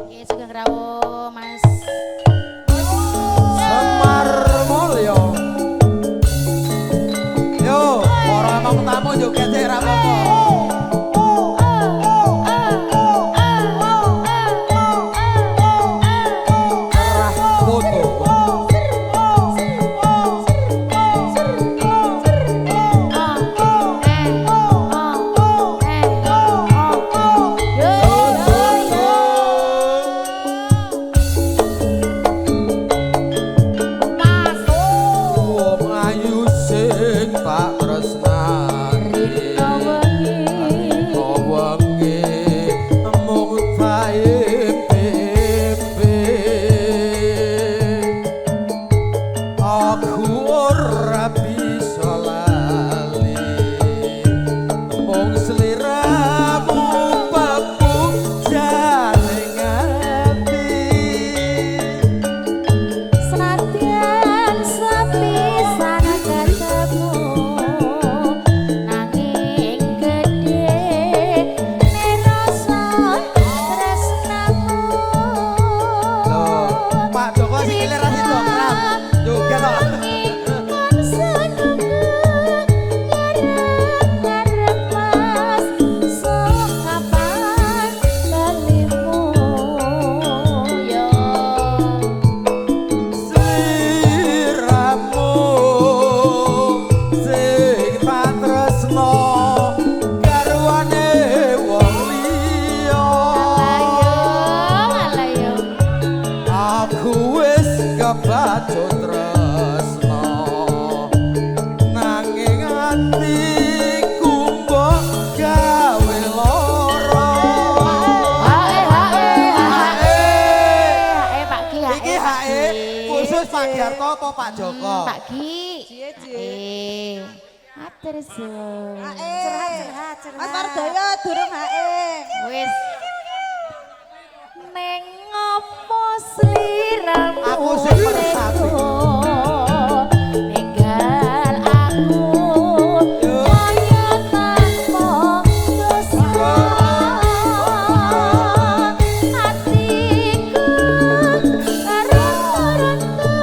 Nggih, sugeng rawuh Mas. Semar Mulyo. Yo, ora mung tamu joget sik ra apa-apa. Kerah foto. Wong ayu sing tak tresnani. Rina wengi mung taimpe. Aku ora bisa lali mung sliramu pepujane ati. Senadyan sepisan ketemu nanging gedhe ne rasa tresnamu. Loh, Pak Joko sikile ra sido kerap. Joget kok. Sliramu sing tak tresno garwane wong liya. Aku wis kebacut tresno nanging atiku mbok gawe lara. Iki HE khusus Pak Giarto apa Pak Joko? Pak Gi. Cie, cie. Matur suwun. Curhat, curhat, curhat. Mas Wardoyo durung HE. Wis. Neng ngopo sliramu? Aku sing meresapi. Ninggal aku Yo. kaya tanpa dosa. Atiku rontok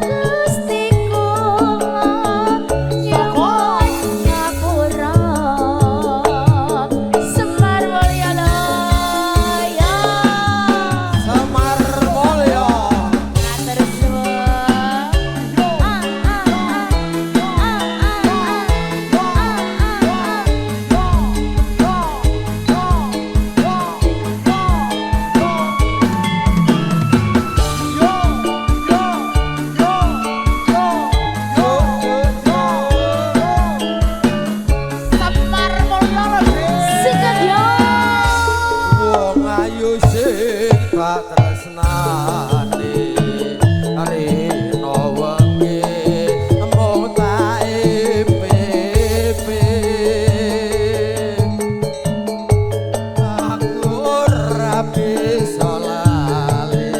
Gustiku nyuwun ngapura. Semar Mulyo lho ya. Semar Mulyo. Matur suwun. Semar Mulyo lho, Sikat yo. Wong ayu sing tak tresnani rina wengi mung tak impi. Aku ora bisa lali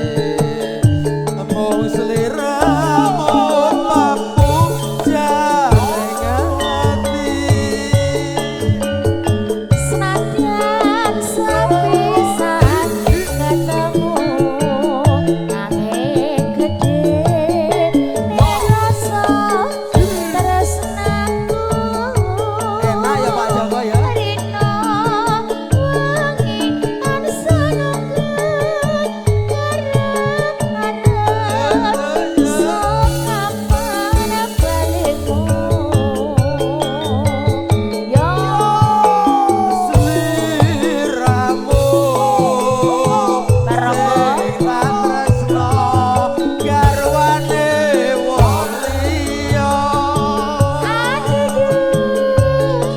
mung sliramu pepujane ati. Senadyan sepisan ketemu nanging gedhe ne rasa tresnaku. Enak ya Pak Joko ya. Rina wengi tansah nunggu arep-arep sok kapan balikmu yo. Sliramu Barokah. sing tak tresno garwane wong liya.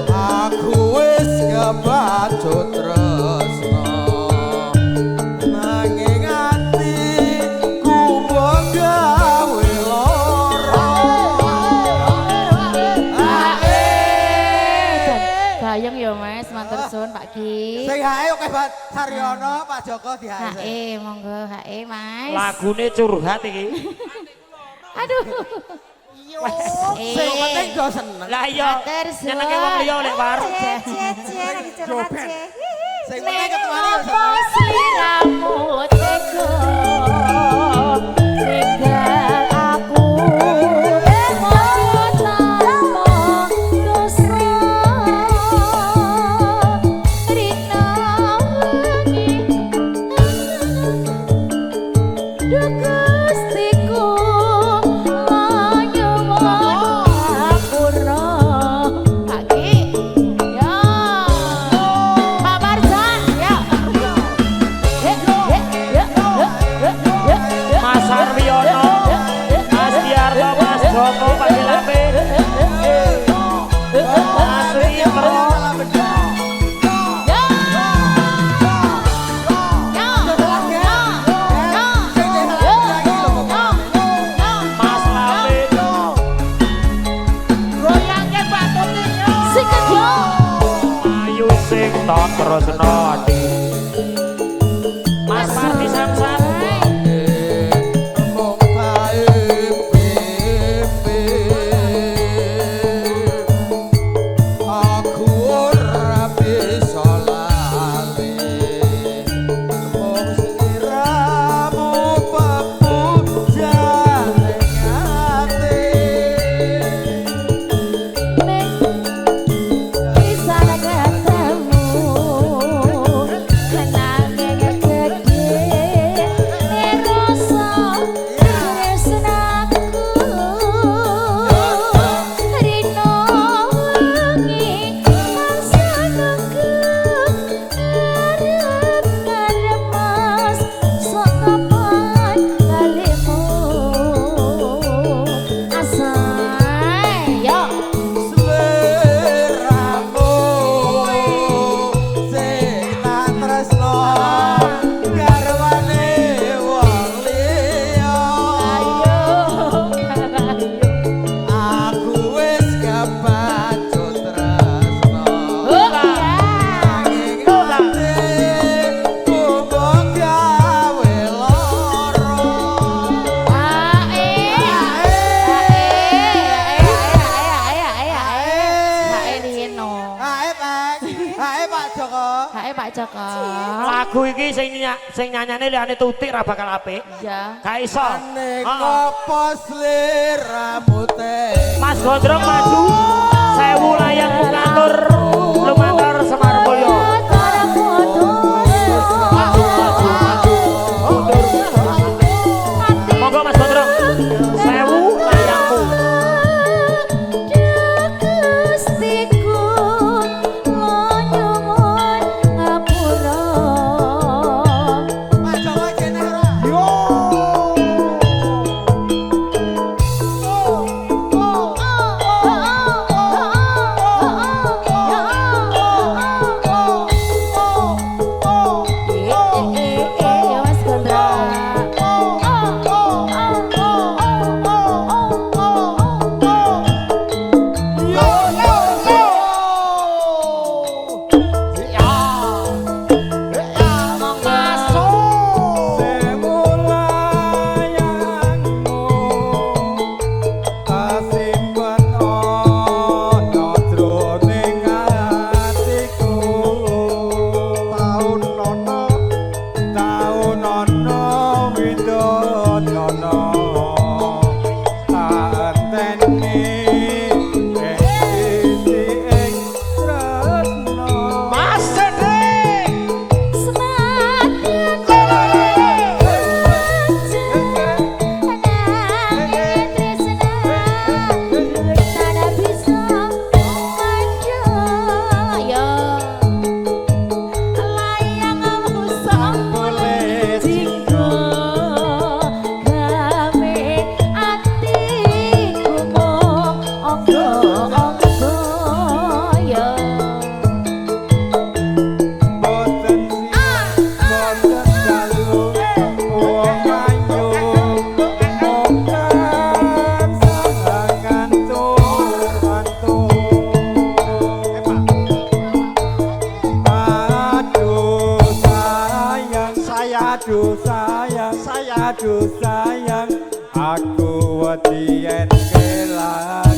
Aku wis kebacut tresno nanging atiku mbok gawe lara. Gayeng ya Mas, matur suwun Pak Ki. Sing hae oke banget Saryono, Pak Joko di hae. HE monggo HE Mas. Lagune curhat iki. Aduh. Yo. Sing penting do seneng. Lah iya. Matur suwun. Nyenengke wong liya lek war. Cie, cie, cie, lagi curhat, cie. Sing penting ketuane ya Apa sliramu tega ninggal aku padha tanpa dosa rina wengi duh Gustiku nyuwun ngapura. Pak Ki ya, Pak Marjan ya. He he ya he he he. Mas Arwiono, Mas Diarto, Mas Joko, Pak Lampir, Mas Ripro, Ya ya ya ya ya. Mas Lampir. Goyangke Mbak Tuti yo. Sikat yo. Ayu sing tak tresnani. Mas Mardi Samsan, Mung bae pipi. Aku ora bisa lali. Mung sliramu pepujane ati. Ning bisa ketemu kenange gedhe rasa tresnaku rino wengi mangsaku arep ngarep mas sok kapan balimu asai yo. Sliramu sing tak tresno garwane wong liya. Ayo. Aku wis kebacut tresno. Oh iya. Nanging atiku mbok gawe lara. Ae. Ae ae ae ae ae Rino. Ae Pak, ae Pak Joko. Ae Pak Joko. Lagu iki sing nyanyane liyane Tutik ra bakal apik. Iya. Gak iso. Ning Heeh. apa sliramu tega? Mas Gondrong maju. Sewu layang lumantur lumantur Semar Mulyo. Monggo Mas Gondrong. Sewu layangmu. Gustiku nyuwun ngapura. Pak Joko jene ora? Yo. Ya Mas Gondrong. Yo yo yo. Ya. Ya masuk. Sewu layangmu kasimpen ana jroning atiku. Taun ana taun ana widodono tak enteni ing sisi ing tresno. Mas Sedek. Boleh boten boten dalu wong ayu mung tansah ngantuk-antuk. Aduh sayang, aduh sayang, aduh sayang, aku wedi yen kelangan.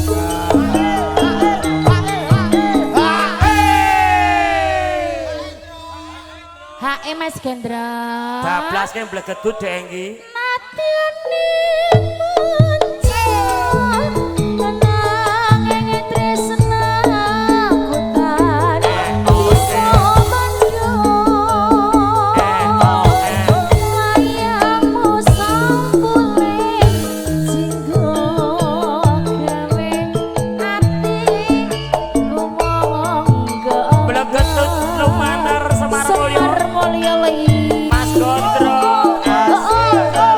Ah, eh. HE Mas Gendra. Bablas ke mblegedut dek iki. Nadyan menjang nanging tresnaku tan bisa mendung. Layangmu sampule jinggo gawe ati kumonggo. Mblegedut lumantar Semar Mulyo. Semar Mulyo li. Mas Gondrong. Oh, oh.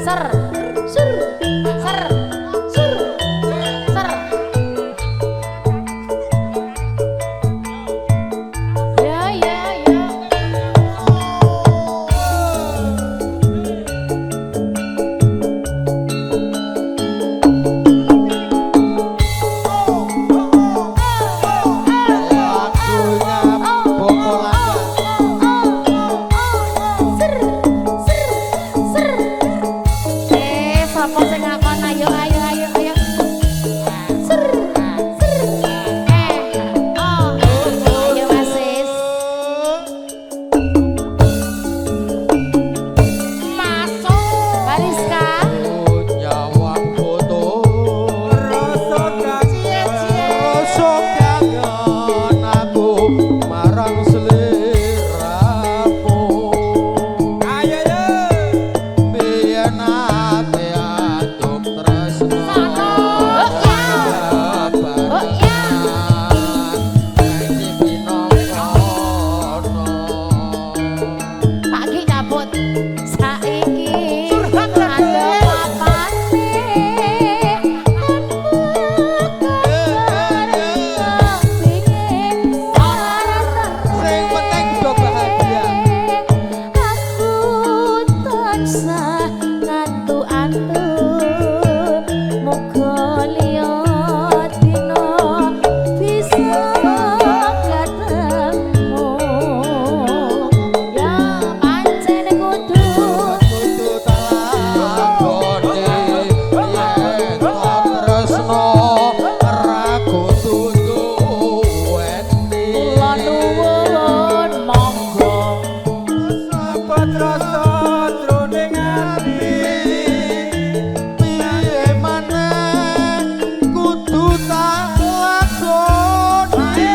Ser. Sur. Ser. Sur. Ser. Ya ya ya. Lagunya Bokolan. Ser. Ser. Ser. Eh, sapa sing ngakon ayo ayo ayo ayo. Ser. Ser. Eh. Oh. Ayo Mas Sis. Masuk. Bariska. Nyawang foto Rasa kangen. rasa kangen aku marang seliramu. Ayo yo. Biyen ate aduk tresno. Oh ya. Oh ya. Pak Gi cabut. Saiki ada apane? Sing penting do bahagia. Aku tansah ngantu-antu. Muga liya dina bisa ketemu. Ya pancen kudu Kudu talakone yen to tresno ora kudu duweni. Kula nuwun monggo. Sapa rasa jroning ati. Piye maneh kudu tak lakoni.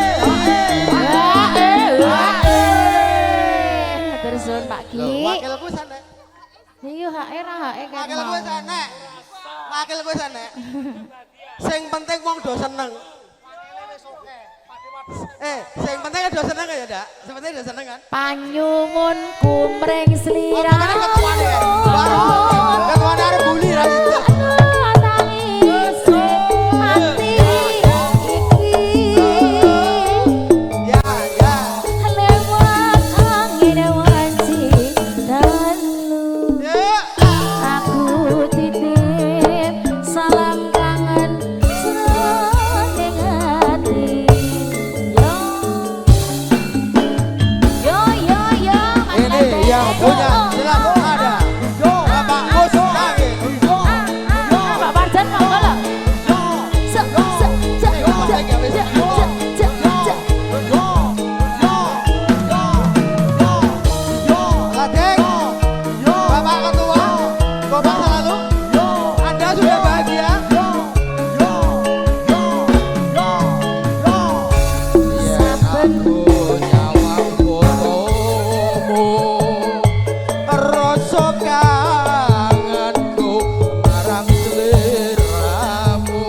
Terus suwun Pak Gi. Wakilku sanek. Iya hae ra hae kan. Wakilku sanek. Wakilku sanek. Sing penting wong do seneng. Eh, sing penting do seneng ya, Dak? Sing penting do seneng kan? Panyuwunku mring Oh, pokoknya ketuane. sliramu. Ketuane arep bully ra itu. Tangis ati iki Ya, ya. lewat angin wanci dalu. Ya. Aku titip salam kangen jroning ati. Yo yo yo yo Mas Ini Lenteng. yang punya jelas ada Bapak Mustaqim. Ah, Pak Parjan monggo lho. Se se se se se se se. Ladeng. Bapak Ketua, Bapak selalu. Anda sudah bahagia? Saben Nyawang fotomu rasa kangenku marang seliramu.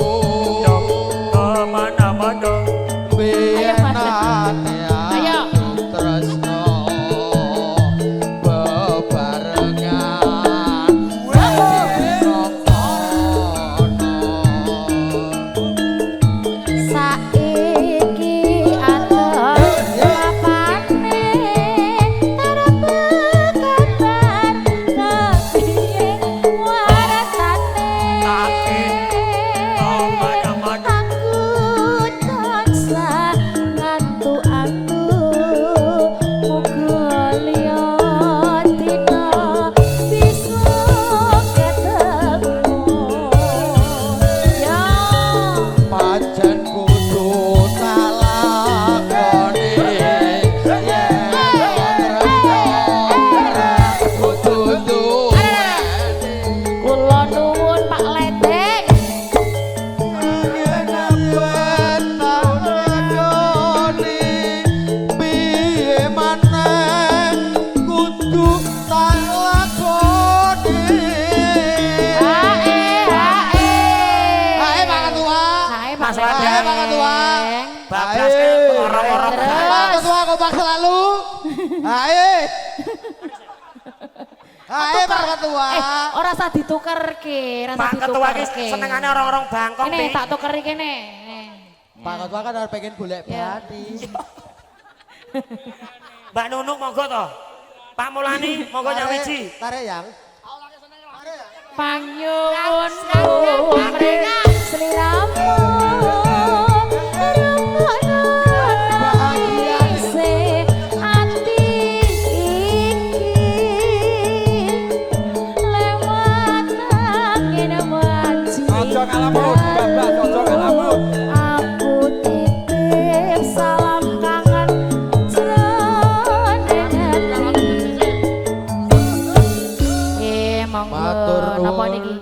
Kemana-mana. Biyen Ayo, Mas. ate Ayo. aku tresno bebarengan Saiki atur apane arep kabar kepiye warasane. Kemana-mana. Aku tansah ngantu-antu muga liya dina bisa ketemu. Ya. Pancen kudu tak lakoni yen tresno ora kudu duweni. Kula nuwun Pak Ledeng. Piye maneh kudu tak lakoni. Hae hae. Hae Pak Ketua. Hae Pak Mas Ledeng. Hae Pak Ketua. Bablas orang-orang. Pak Ketua kompak selalu. Hae. Ae Pak Ketua. Ora usah ditukerke, ora usah Pak Ketua ki ditukerke. Senengane orang-orang Bangkok Ini nih. tak tuker kene. Nih. Pak Ketua kan harus pengen golek Ya. bati. Mbak Nunuk monggo toh. Pak Mulani monggo nyawiji. Tarik yang. Panyuwunku mring sliramu rungokno tangise ati iki lewat angin waji. Aja ngalamun, bablas, aja ngalamun. Aku titip salam kangen jroning ati. Monggo Matur napa nuwun. niki?